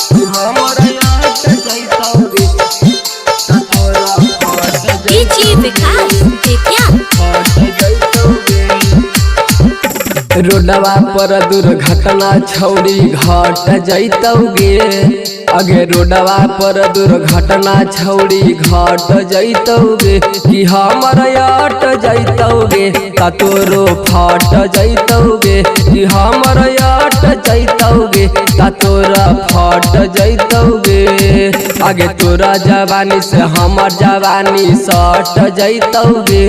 हमर अट जैतौ गे त तोरा फट डीजे विकास बेतिया। फट जैतौ गे। रोडवा पर दुर्घटना छौड़ी घट जैतौ गे। अगे रोडवा पर दुर्घटना छौड़ी घट जैतौ गे। कि हमर अट जैतौ गे त तोरो फट जैतौ गे। कि हमर अट जैतौ गे त तोरा फट जैतौ गे। आगे तोरा जवानी से हमर जवानी सट जैतौ गे।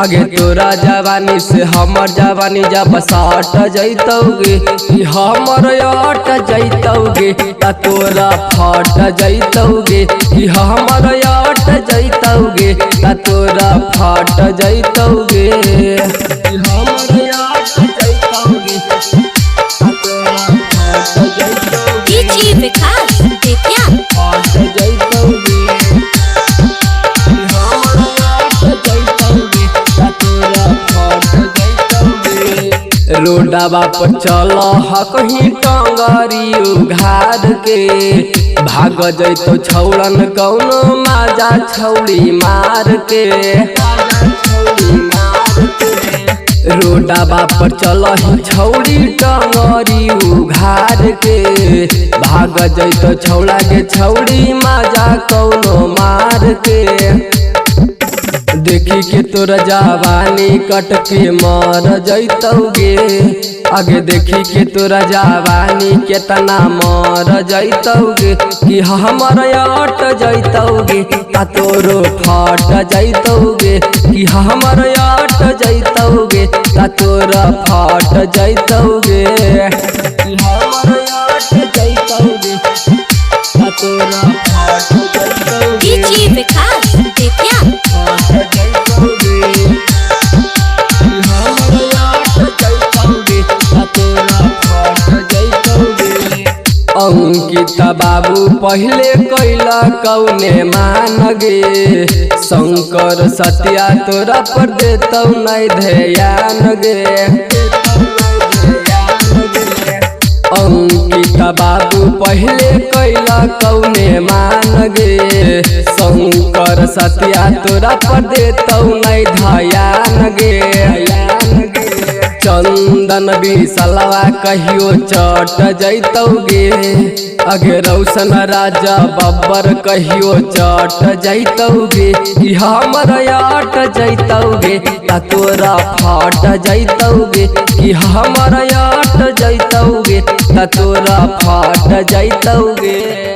आगे तोरा जवानी से हमर जवानी जब सट जैतौ गे। कि हमर अट जैतौ गे त तोरा फट जैतौ गे। कि हमर अट जैतौ गे त तोरा फट जैतौ गे। कि हमर अट जैतौ गे त तोरा फट जैतौ गे। डीजे विकास बेतिया। फट जैतौ गे। कि हमर अट जैतौ गे त तोरा फट जैतौ गे। रोडवा पर चल कहीं टंगरी उघार के। भाग जैतौ छौड़न कौनो माजा छौड़ी मार के। रोडवा पर चल छौड़ी टंगरी उघार के। भाग जैतौ छौड़ा के छौड़ी माजा कौनो मार के। देखी के तोरा जवानी कट के मर जैतौ गे। आगे देखी के तोरा जवानी केतना मर जैतौ गे। कि हमर अट जैतौ गे त तोरो फट जैतौ गे। कि हमर अट जैतौ गे त तोरा फट जैतौ गे। कि हमर अट जैतौ गे त तोरा फट जैतौ गे। डीजे विकास बेतिया। फट जैतौ गे। कि हमर अट जैतौ गे त तोरा फट जैतौ गे। अंकित बाबू पहले कैला कौने मान गे। शंकर सत्या तोरा पर देतौ नहीं ध्यान गे। अंकित बाबू पहले कैला कौने मान गे। शंकर सत्या तोरा पर देतौ नहीं ध्यान गे। चंदन बिसलवा कहियो चट जैतौ गे। अगे रौशन राजा बब्बर कहियो चट जैतौ गे। कि हमर अट जैतौ गे त तोरा फट जैतौ गे। कि हमर अट जैतौ गे त तोरा फट जैतौ गे।